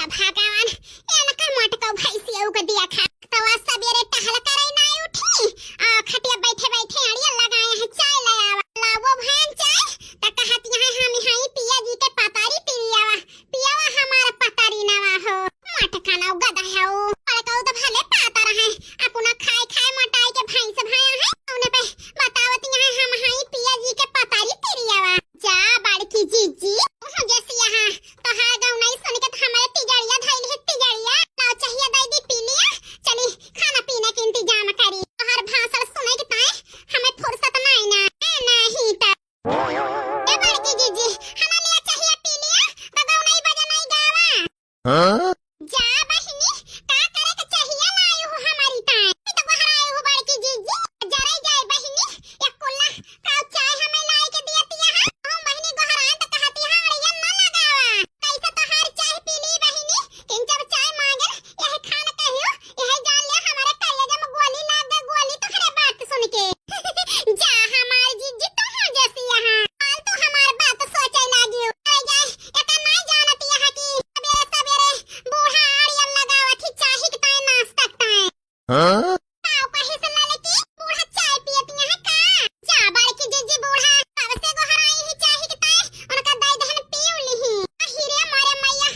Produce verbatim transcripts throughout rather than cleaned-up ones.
भगवान, एनका मोटका भैंसिया उग दिया खा। तो आज सबेरे टहल करे ना उठी, आ खटिया बैठे बैठे अड़िया लगाए हैं, चाय ले आवा। लावो बहन चाय, त कहत यहाँ हम यहाँ पिया जी के पतारी पियावा, पियावा हमार पतारी नवा हो। मोटका ना गधा है वो, बड़का तो भले पातर है, अपना खाए खाए मोटाई के भैंस भया है, उन्हें पे बतावत यहाँ हम यहाँ पिया जी के पतारी पियावा। जा बड़की जीजी, तू जैसी यहाँ तोहार गौनई सुन के त हमरे तिजड़िया धइल है, तिजड़िया। लाओ चहिया दे दी पी लिया, चली खाना पीने के इंतजाम करी। तोहार भाषण सुने के ताई हमें फुर्सत नाई ना, ए, नहीं त। ए बड़की जीजी, हमें लिया चहिया पी लिया, त गौनई बजनई गावा। हाँ? जा बहिनी, का करे के चहिया लायो हो हमारी ताई? ई त गोहरायो हो बड़की जीजी, जरे जाए बहिनी, एक कुल्ला का चाय हमें लाए के दिया तिया है? हम बहिनी गोहरान त कहती है, "अड़िया न लगावा।" कैसे तोहार चाय पी ली बहिनी? किन जब चाय मांगे, यही खान कहियो, यही जान ले हमारे करेजा में गोली लाग गई, गोली तोहरे बात सुन के। जा हमार जीजी, तू हो जैसी यहाँ। फालतू हमार बात सोचे लागियो। अरे जाए, एका नहीं जानत यहाँ की सबेरे सबेरे बूढ़ा अड़िया लगावत ही चाही के ताई नाश्ता के ताई। हाँ? ताऊ कहे से ललकी बूढ़ा चाय पियत यहाँ का? जा बड़की जीजी बूढ़ा, कब से गोहराई ही चाही के ताई, उनका दई दहन पीऊ लिही। अही रे मोरे मैया,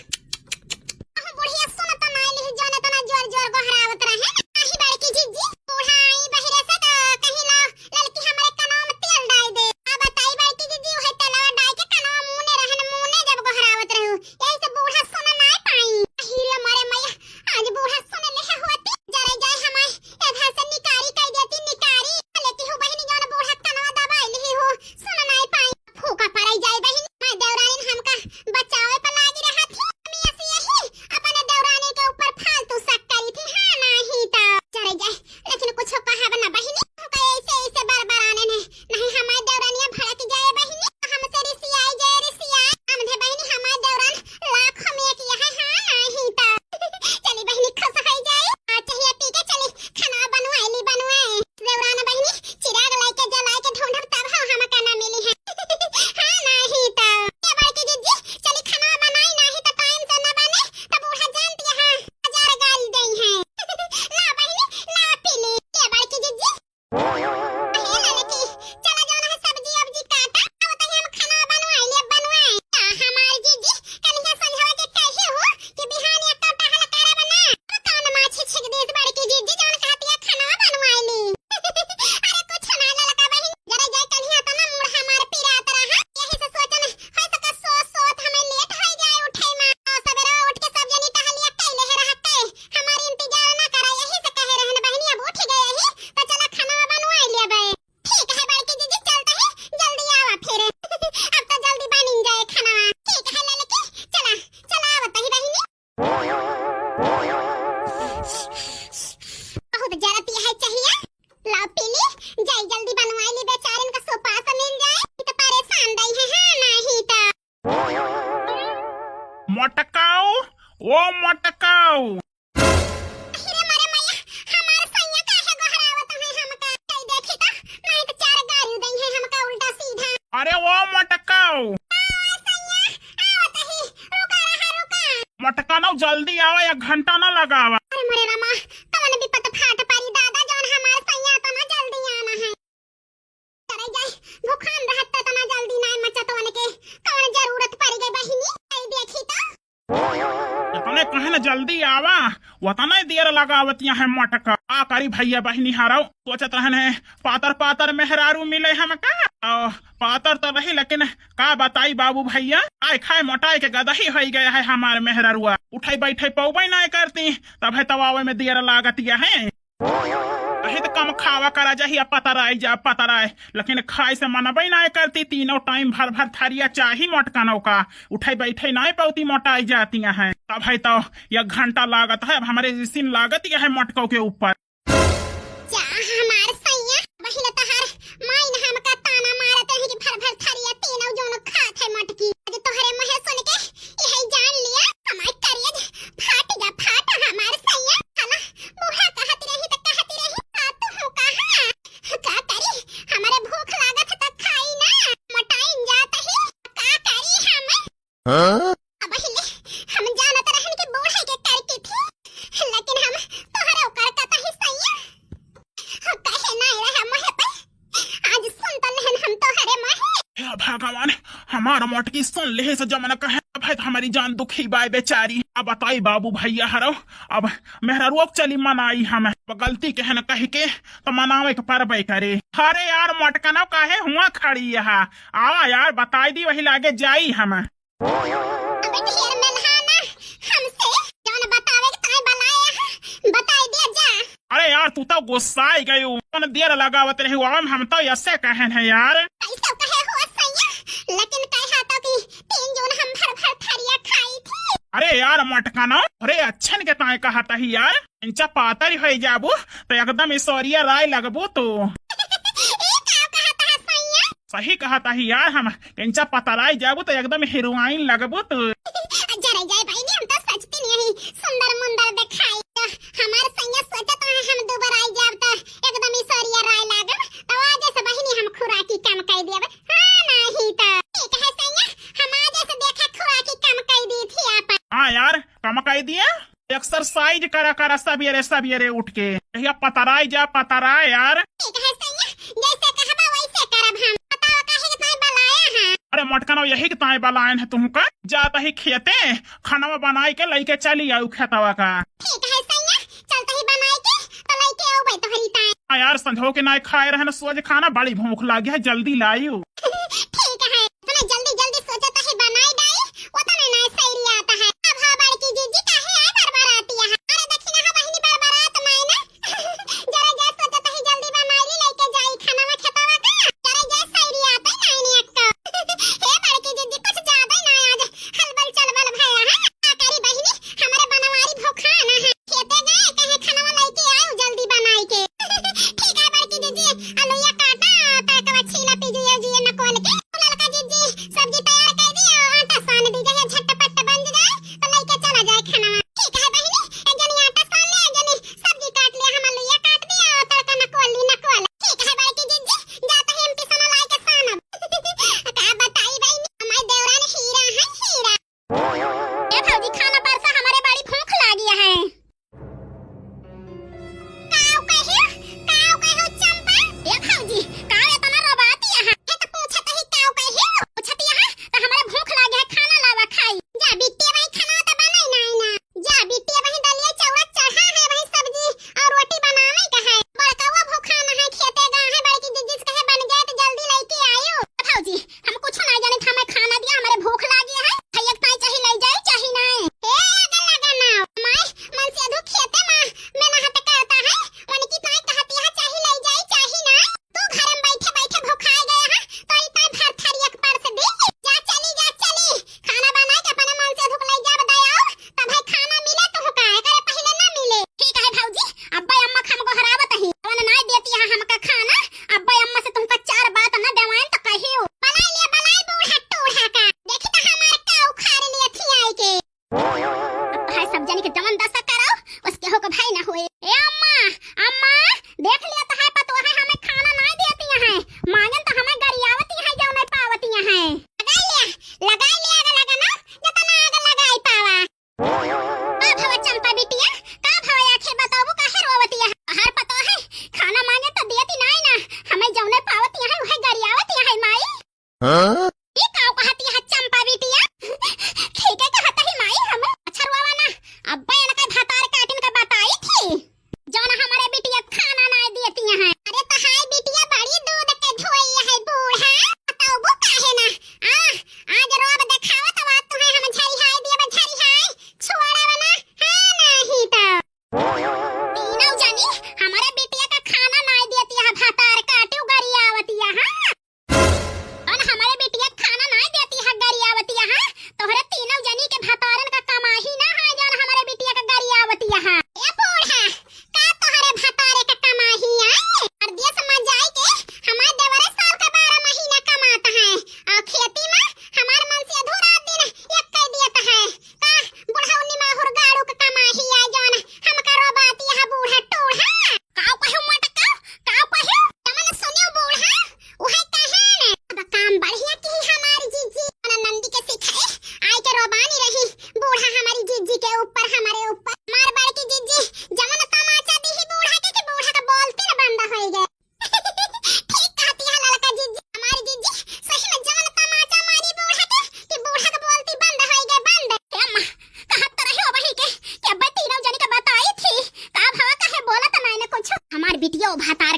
अहो बुढ़िया सुन तो नाई लिही, जौन इतना जोर जोर गोहरावत रहे। अही बड़की जीजी, बूढ़ा आई बहिरे से तो कहीं ला ललकी हमरे कनवा में तेल डाल दे। आ बताई बड़की जीजी, वही तेलवा डाल के कनवा मुने रहन, मुने जब गोहरावत रहू, यही से बूढ़ा सुन नाई पाई। अही रे मोरे मैया, आज बूढ़ा सुन ले होती, जरे जाए हमारे ए घर से निकारी कह देती, निकारी। लेती हूँ बहिनी, जौन बूढ़ा कनवा दबाई लिही हो, सुन नाई पाई। फूका पड़ाई जाए बहिनी, मैं देवरानी हमका बचावे पर लागी रहा थी। हम ऐसी यही अपने देवरानी के ऊपर फालतू शक करी थी, हाँ नहीं तो। जरे जाए, लेकिन कुछ कहब ना बहिनी, हमका ऐसे ऐसे बरबराने ने, नहीं हमारे देवरानिया भड़क जाए बहिनी, हमसे रिसियाई जाए, रिसियाई। हम दे बहिनी हमारे देवरान लाख में एक यह है, हाँ नहीं तो। चली बहिनी खुश हो जाए, आ चाहिए पी के चली, खाना बनवाए ली बनवाए। देवरान बहिनी, चिराग लाइके जलाइके ढूंढब तब हो हमका ना मिली है। हाँ, नाही तो। ए बड़की जीजी, चली खाना बनाई, नाही तो टाइम से ना बने, तो बूढ़ा जानती है, हजार गाली देई है। ला बहिनी, ला पी ले। ए बड़की जीजी। हे ललकी, चला जौन है सब्जी अब्जी काटा, अब तही हम खाना बनवाई ले, बनवाई। का हमार जीजी, कलिया संझवा के कहे हो कि बिहान एक टहल करब ना? अब कौन माछी छिक देत बड़की जीजी, जौन कहतिया खाना बनवाई ली। अरे कुछ ना ललका बहिन, जरे जाए कलिया तना मुड़ हमार पिरात रहा, यही से सोचन हो सके सो सोत हमें लेट हो जाए उठे में। तो सवेरे उठ के सब जनी टहलिया कैले है रह के, हमार इंतजार ना करा, यही से कहे रहन बहिनी अब उठ गए ही, तो चला खाना बनवाई लेबे। ठीक है बड़की जीजी, चलता है, जल्दी आवा फिर। अब तो जल्दी बनिन जाए खाना। ठीक है ललकी, चला, चला आवत ही बहिनी। बहुत जरती है चहिया, लाओ पी ली, जाई जल्दी बनवाई ली, बेचारन का सोपास मिल जाए, ई तो परेशान दई है, हाँ, नाही तो। मोटकाऊ, ओ मोटकाऊ। अरे मरे मैया, हमार सैया काहे गोहरावत है हमका? कई देखी तो, नहीं तो चार गारी दई है हमका उल्टा सीधा। अरे ओ मोटकाऊ। आ, सैया, आवत ही, रुका रहा, रुका। मोटका ना जल्दी आवा, एक घंटा ना लगावा। अरे मरे रामा, कवन विपत फाट पारी दादा, जौन हमार सैया तो ना जल्दी आना है। करे जाए, भुखान रहत त तना जल्दी नाय मचत वनके, कौन जरूरत पड़ गई बहिनी? आई देखी तो। इतने कहे न जल्दी आवा, वतने देर लगावतिया है मोटका। आ करी भैया बहिनी हरौ, सोचत रहन है पातर पातर मेहरारू मिले हमका। आ, पातर तो रही लेकिन का बताई बाबू भैया, आए खाए मोटाए के गदही होई गया है हमार मेहरारुआ। उठाई बैठे पौबे नाय करती, तब है तब आवे में देर लागतिया है। कहीं तो कम खावा करा जाही, अब पतराई जा, पतराए, लेकिन खाए से मनबे नाय करती। तीनों टाइम भर भर थरिया चाही मोटकनों का, उठे बैठे नाय पौती, मोटाई जाती हैं। तब है तो एक घंटा लागत है, अब हमारे जिसिन लागत यह है मोटकों के ऊपर। जा हमार सैया, बहिन तहार माई न हमका ताना मारत रही कि भर भर थरिया तीनों जौन खात है मोटकी। आज तोहरे मुँहे सुन के यही जान लिया, हमार करेज फाट जा फाट हमार सैया। हला बूढ़ा कहत रही त कहत रही, आ तू हो कहाँ? का करी, हमरे भूख लागत है त खाई ना, मोटाइन जात ही, का करी हम? हाँ? अब हिले, हम जानत रहन कि बूढ़ अरे मोटकी सुन लेहे से जमन कहे, अब है तो हमारी जान दुखी बाय बेचारी। अब बताई बाबू भैया हरो, अब मेहररुआ के चली मनाई हम, अब गलती कहे न कह के तो मनावे के परबे करे। अरे यार मोटकनो काहे हुआ खड़ी यहाँ, आवा यार बताई दी वही लागे जाई हम। अब ढेर मेलहाना हमसे, जौन बतावे के ताई बलाए हैं, बताई दिया जा। अरे यार, तू तो गुस्साई गयू। कौन देर लगावत रही हो? हम, हम तो ऐसे कहन है यार। कैसे कहे हो सैया? लेकिन कहा तो कि तीन जून हम भर भर थरिया खाई थी। अरे यार, मटकाना, अरे अच्छन के ताए कहा तही यार। इंचा पातर होई जाबू, तो एकदम इसोरिया राय लगबू तू। ई का कहा तहा सैया? सही कहा तही यार, हम इंचा पतराई जाबू तो एकदम हीरोइन लगबू तू। जरा जाए बहिनी, हम तो सचती नहीं सुंदर मुंदर दिखाई। तो हमार सैया सोचत है हम दुबराई जाब तो एकदम इसोरिया राय लागब। तो आज से बहिनी हम खुराकी कम कर देब। हाँ, नहीं तो। ठीक है सैया, हम आज से देखा खुराकी कम कर दी थी आप। हाँ यार, कम कर दिया। एक्सरसाइज करा करा सबेरे सबेरे उठ के। भैया पतराई जा, पतराए यार। ठीक है सैया, जैसे कहबा वैसे करब हम। बताओ काहे के ताई बलाया है? अरे मटकनो, यही के ताई बलायन है तुमका। जात ही खेते, खानवा बनाई के लइके चली आऊ खेतवा का। ठीक है सैया, चलत ही बनाई के तो लइके आऊ भाई तोहरी ताई। हाँ यार, संझो के नाय खाए रहन सोज खाना, बड़ी भूख लागी है, जल्दी लायू। ठीक है, सुना जल्दी जल्दी सोचत ही बनाई डाई, वो तो नहीं ना सैरी आता है। अब हाँ बड़की जीजी काहे आए बरबराती यहाँ? अरे देखी ना, हाँ बहिनी बरबरात माई ना। जरा जा सोचत ही जल्दी बनाई ली, लेके जाई खाना में खेतवा का। जरा जा सैरी आता है नाई ने अक्का। हे बड़की जीजी कुछ ज्यादा ही ना आज हलबल चलबल भया है। का करी बहिनी, हमारे बनवारी भूखा ना है। खेते गए, कहे खानवा लइके आऊ जल्दी बनाई के। ठीक है बड़की जीजी, अलुइया काटा, तड़कवा छीला, पिजुए उजुए नकोल के। ललका जीजी, सब्जी तैयार कर दिया, आटा सान दी, जहिया झटपट बन जाए, तो लइके चला जाए खानवा। ठीक है बहिनी, एक जनी आटा सान ले, एक जनी सब्जी काट ले, हम अलुइया काट दिया, तड़का नकोल ली, नकोल। ठीक है बड़की जीजी, जात ही हम पिसना लाई के सानब। का बताई बहिनी, हमारे देवरान हीरा है, हीरा। ए भौजी, खाना परसा, हमरे बड़ी भूख लागी है। काऊ कहियो, काऊ कहियो चंपा? ए भौजी, काऊ एतना रोबाती यहाँ? हे तो पूछत ही काऊ कहियो? पूछत यहाँ, तो हमरे भूख लागी है, खाना लावा खाई। जा बिट्टिया भाई, खाना तो बनाई नाई ना। जा बिट्टिया भाई, दलिया चाउर चढ़ा है भाई, सब्जी और रोटी बनावे का है। बड़कवा भूखा ना है, खेते गा है, बड़की जीजी से कहे बन जाए तो जल्दी लइके आयो। भौजी, हम कुछ ना जाने, हमें खाना दिया, हमारे भूख लागी है। भैया के ताई चाही ले जाए, चाही ना। ए, आगे लगा ना। माई, मन से अधू खेते मा, में नहाते करता है। उनकी ताई कहती है, चाही ले जाए, चाही ना। तू घर में बैठे बैठे भुखाए गए है, तो ई ताई भर थारी एक परस दी। जा चली, जा चली। खाना बनाए के अपने मन से अधू के ले जा बताओ, तब है खाना मिले तो का, एकरे पहले ना मिले। ठीक है भौजी, अब्बे अम्मा के हम गोहरावत ही। कौन ना देती है हमका खाना, अब्बे अम्मा से तुमका चार बात ना देवाएं तो कहियो। बलाई ले, बलाई बूढ़ा टूढ़ा का। देखी तो हमार का उखाड़ लिए थी आई के। अब है सब जनी के जवन दशा करो, उसके हो को भाई ना होए। ए अम्मा, अम्मा, देख लिया तो है पतोह है हमें खाना ना देती है। मांगन तो हमें गरियावती है, जो नहीं पावती है। लगाई ले, लगाई ले आग लगा ना, जतना आग लगाई पावा। का भवा चंपा बिटिया, का भवा आखिर बताबू काहे रोवतिया? हर पतोह है, खाना मांगे तो देती नाई ना, हमें जौने पावतिया है, उहे गरियावतिया है माई। हाँ? ई का कहतिया है चंपा बिटिया? ठीक है कहत ही माई हम। अच्छा रोवा ना, अब्बे इनका भतार काटिन का बताई थी। जौन हमारे बिटिया खाना ना देती हैं। अरे तो हाय बिटिया बड़ी दूध के धोई है बूढ़ा। बताओ वो काहे ना? आ, आज रोब देखावत बात तुम्हें हम झरिहाई दिए बा झरिहाई। छोड़ा बना, हाँ नहीं तो। तीनों जनी हमारे बिटिया का खाना ना देती है भतार काटू गरियावतिया, हाँ? जौन हमरे बिटिया के खाना नाई देती है गरियावतिया, हाँ? तोहरे तीनों जनी के भतारन का कमाही ना है, जौन हमरे बिटिया के गरी ओ भाता